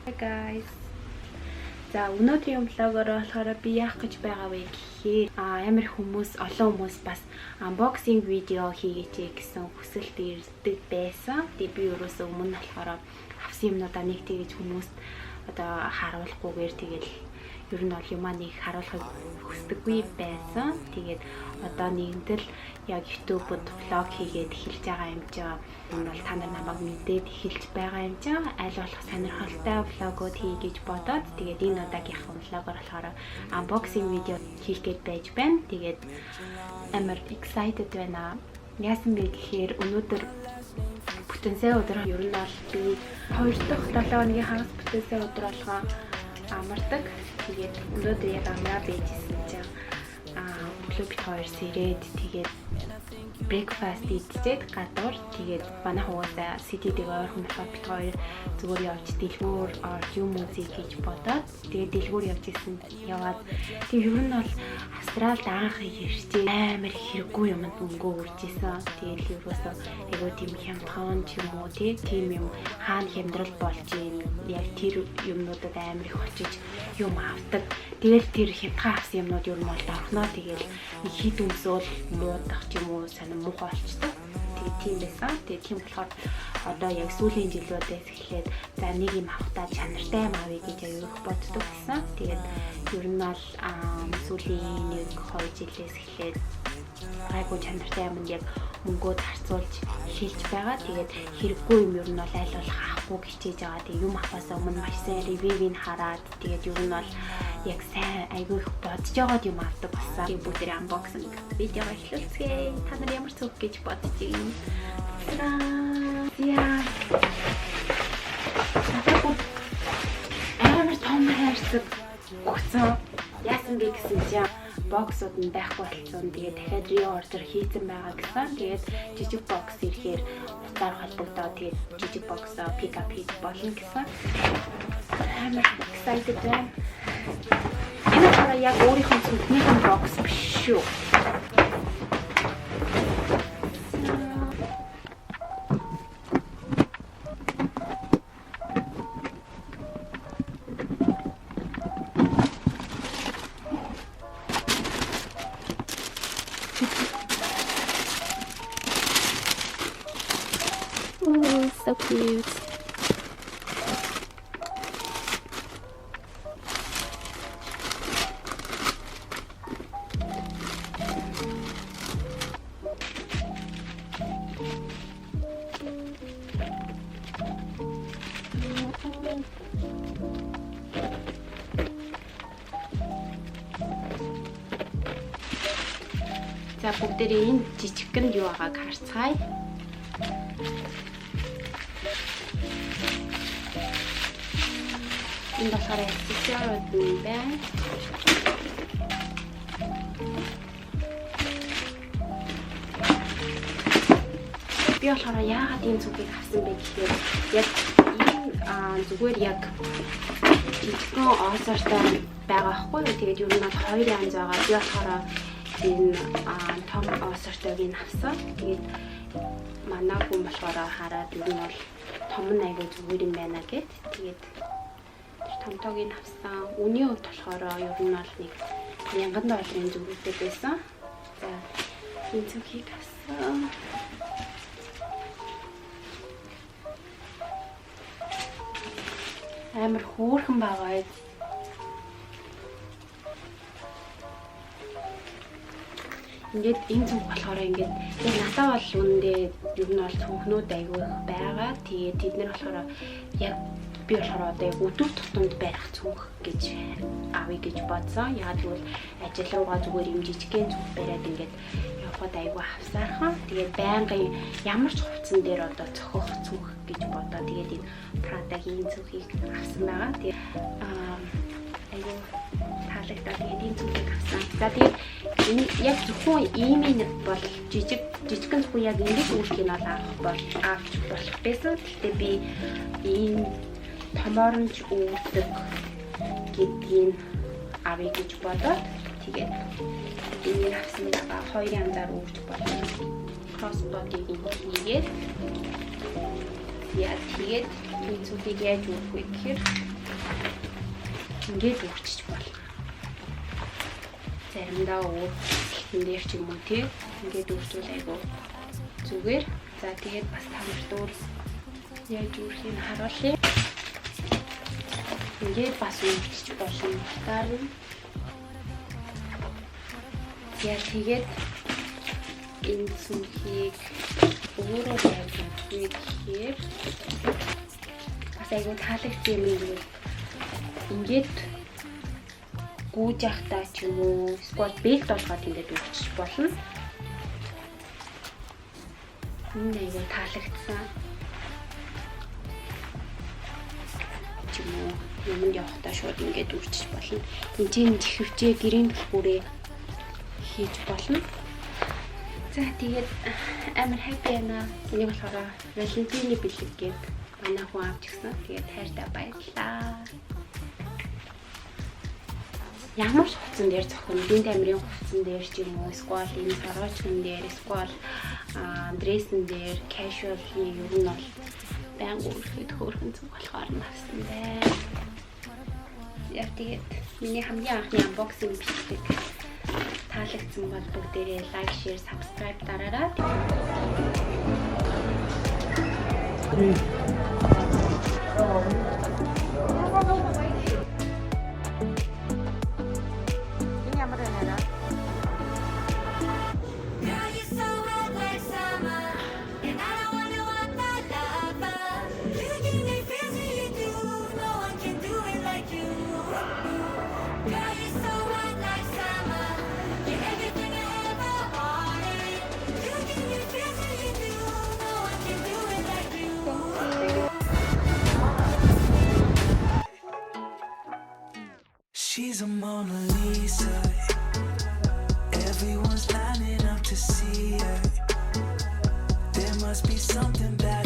Hi guys. За, өнөөдрийн vlog оор болохоор би яах гэж байгаа вэ гэхээр амар хүмүүс, олон хүмүүс бас unboxing видео хийгээч гэсэн хүсэлт ирдэг байсан. Тэгээ би өөрөөсөө өмнө болохоор авсан юмнуудаа нэг тэгэж хүмүүст одоо харуулахгүйгээр, тэгэл ер нь бол юмаа нэг харуулахыг хүсдэггүй байсан. Тэгээд одоо нэгэнтэл яг YouTube-д vlog хийгээд эхэлж байгаа юм чинь энэ бол та нар намайг мэдээд эхэлж байгаа юм чинь аль болох сонирхолтой vlog ууд хий гэж бодоод, тэгээд энэ удаагийнхаа vlog оор болохоор unboxing видео хийх гээд байж байна. Тэгээд амар excited байна. Яасан бэ гэхээр өнөөдөр бүтэн сайн өдөр, ер нь бол би хоёр дахь 7 хоногийн хагас бүтэн сайн өдөр болгоо амардаг. Тэгээд өнөөдөр яг амраа байжсэн чинь өглөө бид хоёр сэрээд, тэгээд breakfast идчихэд гадуур, тэгээд манай хугасаа city дэг ойрхон болохоор бид хоёр зүгээр явж дэлгүүр орж юм үзье гэж бодоод, тэгээд дэлгүүр явж исэн, яваад, тэгээд ер нь бол Австралид анх ирчээ амар хэрэггүй юмд мөнгө үрж исэн. Тэгээд ерөөсөө айгуу тийм хямдхан ч юм уу, тийм юм хаана хямдрал болж ийн, яг тэр юмнуудад амар их очиж юм авдаг. Тэгэл тэр хямдхан авсан юмнууд ер нь бол дорхноо, тэгэл нэг хит өмсөөл муудах ч юм уу, сонин муухай болчдөг. Тэгээд тийм байсан. Тэгээд тийм болохоор одоо яг сүүлийн жилүүдээс эхлээд за нэг юм авахтаа чанартай юм авъя гэж аюу их боддог гэсэн. Тэгээд ер нь бол сүүлийн 1-2 жилээс эхлээд гайгүй чанартай юмд яг мөнгөө зарцуулж эхэлж байгаа. Тэгээд хэрэггүй юм ер нь бол аль болох авахгүй хичээж байгаа. Тэгээд юм авахаас өмнө маш сайн review г нь хараад, тэгээд ер нь бол яг сайн айгүй их бодож байгаад юм авдаг болсон. Тэгээд бүгдээрээ unboxing видео эхлүүлцгээе. Та нар ямар цүнх гэж бодож байна? Яа. Надад бүр амар том хайрцаг өгсөн. Яасан бэ гэсэн чинь box ууд нь байхгүй болсон. Тэгээд дахиад reorder хийцэн байгаа гэсэн. Тэгээд жижиг box ирэхээр утгаар холбогдоод, тэгээд жижиг box оо pick up хийж болно гэсэн. Амар excited байна. Энэ болохоор яг өөрийнх нь цүнхнийх нь box биш шүү. Oh, so cute. За, бүгдээрээ энэ жижигхэнд юу байгааг харцгаая. Энд болохоор аксессуарууд нь байна. Би болохоор яагаад ийм цүнхийг авсан бэ гэхээр яг ийм зүгээр яг жижигхэн оосортой байгаа байхгүй юу. Тэгээд ер нь бол хоёр янз байгаа. Би болохоор энэ том оосортойг нь авсан. Тэгээд манай хүн болохоор хараад ер нь бол том нь айгүй зүгээр юм байна гэд. Тэгээд тэр томтойг нь авсан. Үнийн хувьд болохоор ер нь бол нэг 1000 долларын зүгүүртэй байсан. За, энэ цүнхийг авсан. Амар хөөрхөн байгаа. Ингээд энэ цүнх болохоор ингээд яг надад бол үүндээ ер нь бол цүнхнүүд айгүй их байгаа. Тэгээд тэд нар болохоор яг би болохоор одоо яг өдөр тутамд барих цүнх гэж авъя гэж бодсон. Яагаад гэвэл ажил руугаа зүгээр юм жижигхэн цүнх бариад ингээд явхад айгүй хавсаархан. Тэгээд байнгын ямар ч хувцсан дээр одоо цохих цүнх гэж бодоо. Тэгээд энэ Prada-гийн цүнхийг авсан байгаа. Тэгээд айгүй таалагдаад, тэгээд энэ цүнхийг авсан. За, тэгээд энэ яг зөвхөн ийм бол жижиг жижигхэн зөвхөн яг ингэж үүрхийг нь бол авах бол авч болох байсан. Гэхдээ би ийм томоор нь ч үүрдэг гэдгийг авъя гэж бодоод, тэгээд энийг авсан байгаа. Хоёр янзаар үүрч болно. Cross body-г хийгээд, яа, тэгээд энэ цүнхийг яаж үүрэх вэ гэхээр Ингээд үүрчиж болно. Заримдаа өөр хэлтэн дээр ч юм уу, тий. Ингээд үүрчүүл айгу зүгээр. За, тэгээд бас та нарт өөр яаж үүрхийг харуулъя. Ингээд бас үүрчиж болно. Утгаар нь. Яа, тэгээд энэ сүмхийг өөрөө яаж мэдвэ гэхээр бас айгүй таалагдсан юм, ингээд ингээд гүйж явахдаа ч юм уу, эсвэл belt болгоод ингээд үүрчиж болно. Энэ айгүй таалагдсан. Ч юм уу, юмд явахдаа шууд ингээд үүрчиж болно. Энд чинь чихвчээ, гэрийн түлхүүрээ хийж болно. За, тэгээд амар happy байна. Энийг болохоор Валентины бэлэг гээд манай хүн авч гисэн. Тэгээд хайртай, баярлалаа. Ямар ч хувцсан дээр зохино. Бие тамирын хувцсан дээр ч юм уу, эсвэл энэ сорочкон дээр, эсвэл dress эн дээр, casual ер нь бол байнга үүрэхэд хөөрхөн зүг болохоор нь авсан байна. Яг тэгээд миний хамгийн анхны unboxing бичлэг таалагдсан бол бүгдээрээ like, share, subscribe дараарай. Энэ ямар байна? Girl, you're so hot like summer, and I don't want no other lover. You give me feels you do, no one can do it like you. Girl, you're so hot like summer, you're everything I ever wanted. You give me feels you do, no one can do it like you. Thank you. She's a Mona Lisa.